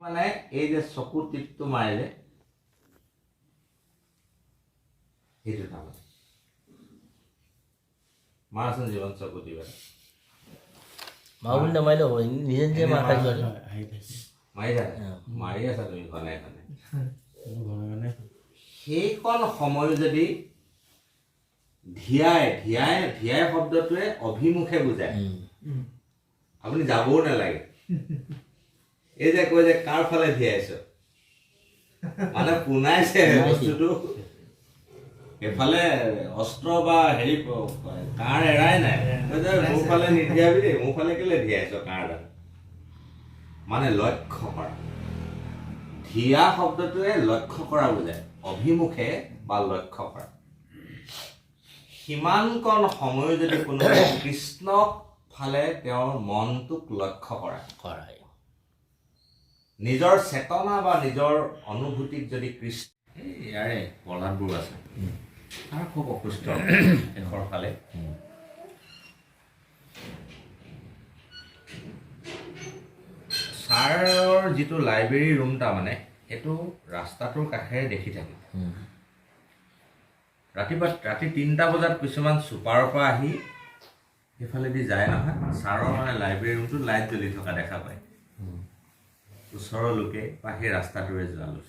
মানে এই যে চকু টিপটো মাৰে যে, সেইটো তাৰমানে মাৰাচোন জীৱন, চকু টিপ এটা। মাৰো বুলি নামাৰিলেও হ'ব, নিজে নিজে মাৰ খাই যোৱা। মাৰি থাকা, মাৰি আছা তুমি ঘনে ঘনে। সেইকণ সময় যদি ধিয়াই ধিয়াই ধিয়াই শব্দটোৱে অভিমুখে বুজায়, আপুনি যাবও নালাগে। এই যে কয় যে কাৰ ফালে ধিয়াইছ, মানে পোনাইছে বস্তুটো সেইফালে, অস্ত্ৰ বা হেৰি কাঁড় এৰাই নাই। কয় যে মোৰ ফালে নিধিয়াবি দেই, মোৰ ফালে কেলে ধিয়াইছ কাঁড়ডাল, মানে লক্ষ্য কৰা। ধিয়া শব্দটোৱে লক্ষ্য কৰা বুজায়, অভিমুখে বা লক্ষ্য কৰা। সিমানকণ সময় যদি কোনোবাই কৃষ্ণক ফালে তেওঁৰ মনটোক লক্ষ্য কৰা কৰাই, নিজৰ চেতনা বা নিজৰ অনুভূতিক যদি কৃষ্ণ, এই ইয়াৰে প্ৰহ্লাদবোৰ আছে, তাৰ খুব অসুস্থ শেষৰ ফালে, ছাৰৰ যিটো লাইব্ৰেৰী ৰুম, তাৰমানে সেইটো ৰাস্তাটোৰ কাষেৰে দেখি থাকে। ৰাতিপুৱা ৰাতি 3টা বজাত কিছুমান চুপাৰৰ পৰা আহি সেইফালেদি যায় নহয়, ছাৰৰ মানে লাইব্ৰেৰী ৰুমটোত লাইট জ্বলি থকা দেখা পায় ওচৰৰ লোকে বা সেই ৰাস্তাটোৰে যোৱা লোক।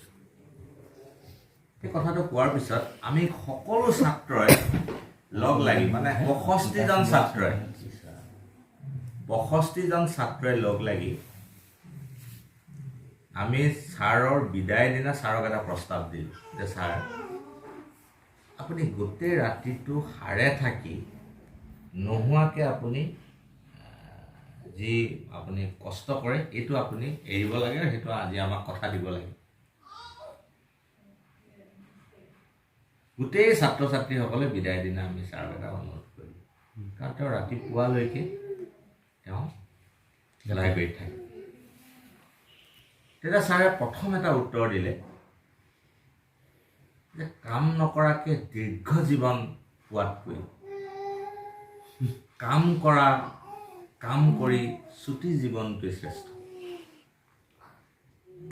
সেই কথাটো কোৱাৰ পিছত আমি সকলো ছাত্ৰই লগ লাগি, মানে 65জন ছাত্ৰই, 65জন ছাত্ৰই লগ লাগি আমি ছাৰৰ বিদায় দিনা ছাৰক এটা প্ৰস্তাৱ দিলোঁ যে ছাৰ, আপুনি গোটেই ৰাতিটো সাৰে থাকি নোহোৱাকৈ আপুনি যি আপুনি কষ্ট কৰে এইটো আপুনি এৰিব লাগে, সেইটো আজি আমাক কথা দিব লাগে। গোটেই ছাত্ৰ ছাত্ৰীসকলে বিদায় দিনা আমি ছাৰক এটা অনুৰোধ কৰিলোঁ, কাৰণ তেওঁ ৰাতিপুৱালৈকে তেওঁ লাইব্ৰেৰীত থাকে। তেতিয়া ছাৰে প্ৰথম এটা উত্তৰ দিলে যে কাম নকৰাকৈ দীৰ্ঘ জীৱন পোৱাতকৈ কাম কৰা, কাম কৰি চুটি জীৱনটোৱে শ্ৰেষ্ঠ।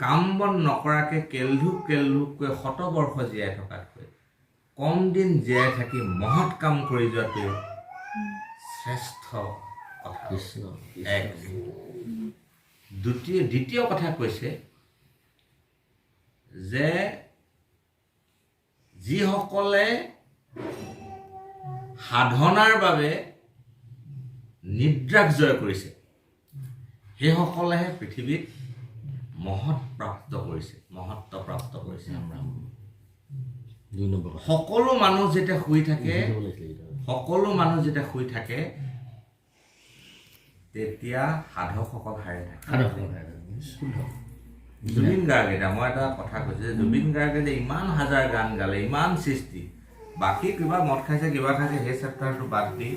কাম বন নকৰাকৈ কেলধূপ কেলধূপকৈ শতবৰ্ষ জীয়াই থকাতকৈ কম দিন জীয়াই থাকি মহৎ কাম কৰি যোৱাটোৱে শ্ৰেষ্ঠ কথা। কৃষ্ণ। এক দ্বিতীয় কথা কৈছে যে যিসকলে সাধনাৰ বাবে নিদ্ৰাক জয় কৰিছে সেইসকলেহে পৃথিৱীত মহৎ প্ৰাপ্ত কৰিছে, মহত্ব প্ৰাপ্ত কৰিছে। 2 নম্বৰ কথা। সকলো মানুহ যেতিয়া শুই থাকে, সকলো মানুহ যেতিয়া শুই থাকে তেতিয়া সাধকসকল সাৰে থাকে। জুবিন গাৰ্গ, এতিয়া মই এটা কথা কৈছো যে জুবিন গাৰ্গে যে ইমান হাজাৰ গান গালে, ইমান সৃষ্টি, বাকী কিবা মদ খাইছে কিবা খাইছে সেই চেপ্টাৰটো বাদ দি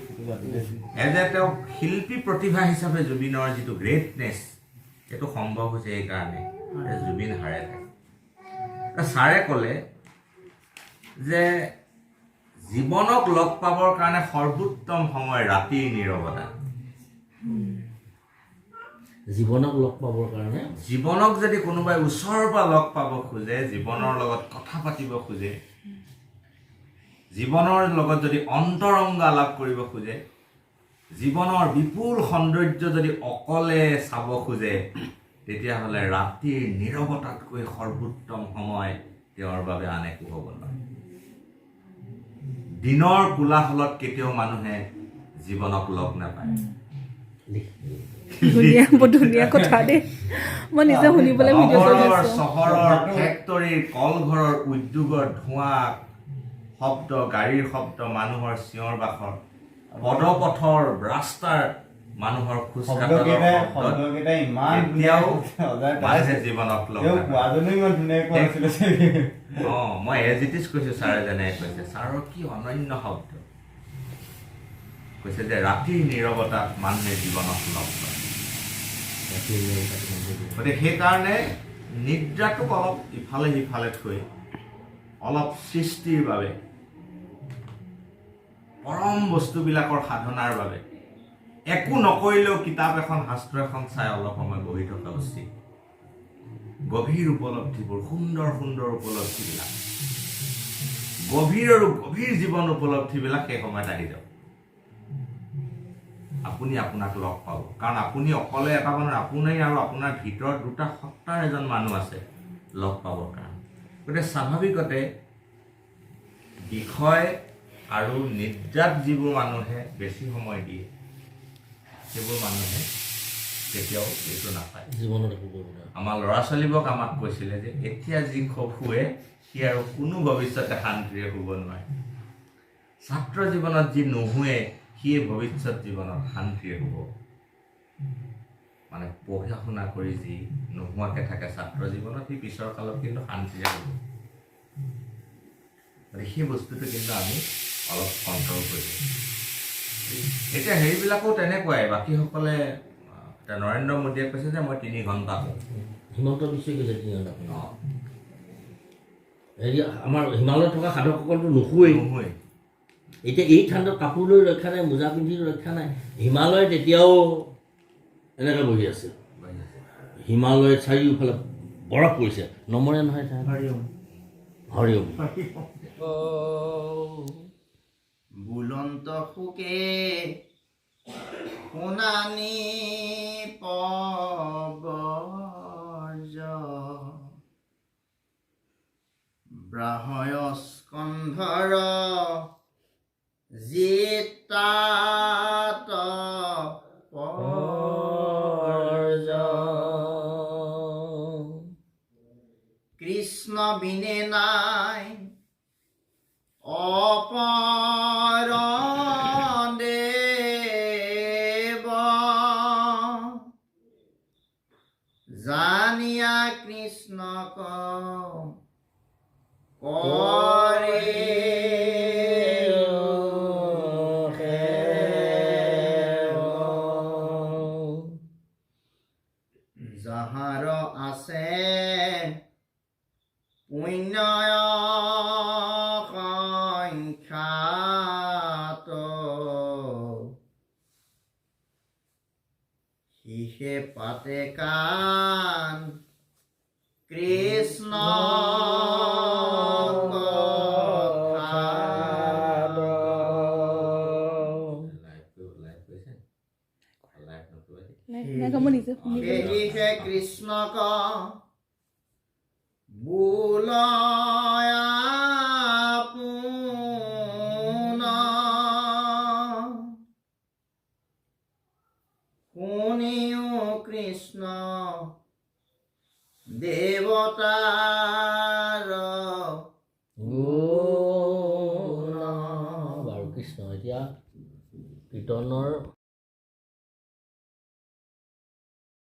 এজ এ তেওঁ শিল্পী প্ৰতিভা হিচাপে জুবিনৰ যিটো গ্ৰেটনেছ, সেইটো সম্ভৱ হৈছে এইকাৰণে যে জুবিন সাৰে থাকে। ছাৰে ক'লে যে জীৱনক লগ পাবৰ কাৰণে সৰ্বোত্তম সময় ৰাতিৰ নীৰৱতা। জীৱনক লগ পাবৰ কাৰণে, জীৱনক যদি কোনোবাই ওচৰৰ পৰা লগ পাব খোজে, জীৱনৰ লগত কথা পাতিব খোজে, জীৱনৰ লগত যদি অন্তৰংগ আলাপ কৰিব খোজে, জীৱনৰ বিপুল সৌন্দৰ্য যদি অকলে চাব খোজে, তেতিয়াহ'লে ৰাতিৰ নীৰৱতাতকৈ সৰ্বোত্তম সময় তেওঁৰ বাবে আন একো হ'ব নোৱাৰে। দিনৰ কোলাহলত কেতিয়াও মানুহে জীৱনক লগ নাপায়। ধুনীয়া, বহুত ধুনীয়া কথা দেই। মই নিজে শুনিবলৈ ভিডিঅ' কৰি নগৰৰ আছো। চহৰৰ ফেক্টৰীৰ কলঘৰৰ উদ্যোগৰ ধোঁৱা শব্দ, গাড়ীৰ শব্দ, মানুহৰ চিঞৰ বাখৰ, পদপথৰ ৰাস্তাৰ মানুহৰ খোজ শব্দকেইটাই কাটলৰ শব্দত শব্দকেইটাই ইমান কেতিয়াও ধুনীয়া মানুহে জীৱনক লগ তেওঁ নাপায়। কোৱাজনো ইমান ধুনীয়া কোৱা নাছিলে চাগে। অ, মই এজ it is কৈছো, ছাৰে যেনেকে কৈছে, ছাৰৰ কি অনন্য শব্দ কৈছে যে ৰাতিৰ নীৰৱতাত মানুহে জীৱনক লগ পায়। গতিকে সেইকাৰণে নিদ্ৰাটোক অলপ ইফালে সিফালে থৈ অলপ সৃষ্টিৰ বাবে, পৰম বস্তুবিলাকৰ সাধনাৰ বাবে একো নকৰিলেও কিতাপ এখন, শাস্ত্ৰ এখন চাই অলপ সময় বহি থকা উচিত। গভীৰ উপলব্ধিবোৰ, সুন্দৰ সুন্দৰ উপলব্ধিবিলাক, গভীৰ আৰু গভীৰ জীৱন উপলব্ধিবিলাক সেই সময়ত আহি যাব। আপুনি আপোনাক লগ পাব, কাৰণ আপুনি অকলে এটা মানুহ, আপুনি আৰু আপোনাৰ ভিতৰত দুটা সত্তাৰ এজন মানুহ আছে লগ পাবৰ কাৰণে। গতিকে স্বাভাৱিকতে বিষয় আৰু নিদ্ৰাত যিবোৰ মানুহে বেছি সময় দিয়ে, সেইবোৰ মানুহে কেতিয়াও এইটো নাপায়। জীৱনত একো কৰিব নোৱাৰে। আমাৰ ল'ৰা ছোৱালীবোৰক আমাক কৈছিলে যে এতিয়া যি খুব শুৱে, সি আৰু কোনো ভৱিষ্যতে শান্তিৰে শুব নোৱাৰে। ছাত্ৰ জীৱনত যি নুশুৱে, সিয়ে ভৱিষ্যত জীৱনত শান্তিৰে শুব। মানে পঢ়া শুনা কৰি যি নোহোৱাকে থাকে ছাত্ৰ জীৱনত, সি পিছৰ কালত কিন্তু শান্তিৰে শুব। গতিকে সেই বস্তুটো কিন্তু আমি অলপ কণ্ট্ৰল কৰিব। এতিয়া হেৰিবিলাকো তেনেকুৱাই। বাকীসকলে এতিয়া নৰেন্দ্ৰ মোদীয়ে কৈছে যে মই 3 ঘণ্টা শুওঁ। হিমন্ত বিশ্বই কৈছে 3 ঘণ্টা শুওঁ। হেৰি, আমাৰ হিমালয়ত থকা সাধকসকলতো নুশুৱেই। নুশুৱেই। এতিয়া এই ঠাণ্ডাত কাপোৰ লৈ ৰক্ষা নাই, মোজা পিন্ধি ৰক্ষা নাই। হিমালয়ত এতিয়াও এনেকৈ বহি আছে। হিমালয়ত চাৰিওফালে বৰফ পৰিছে, নমৰে নহয় তাহাঁত। হৰি ওম। হৰি ওম। বুলন্ত শোকে শুনানি পবৰ্জ ব্ৰাহ্ময় স্কন্ধৰ জিতাত পৰ্য কৃষ্ণ বিনে নাই অপৰ দেৱ জানিয়া কৃষ্ণক কৰে সেৱ। যাহাৰ আছে পুণ্যয় সংখ্যাত সিহে পাতে কাণ কৃষ্ণ কথাত। লাইভ লাইভ কৰিছে, লাইভ নকৰিবা দেই। নাই নাই, মই নিজে শুনি। সেহিসে কৃষ্ণক বোলয়া পুন শুনিও কৃষ্ণ দেৱতাৰ গুণ। বাৰু কৃষ্ণ, এতিয়া কীৰ্তনৰ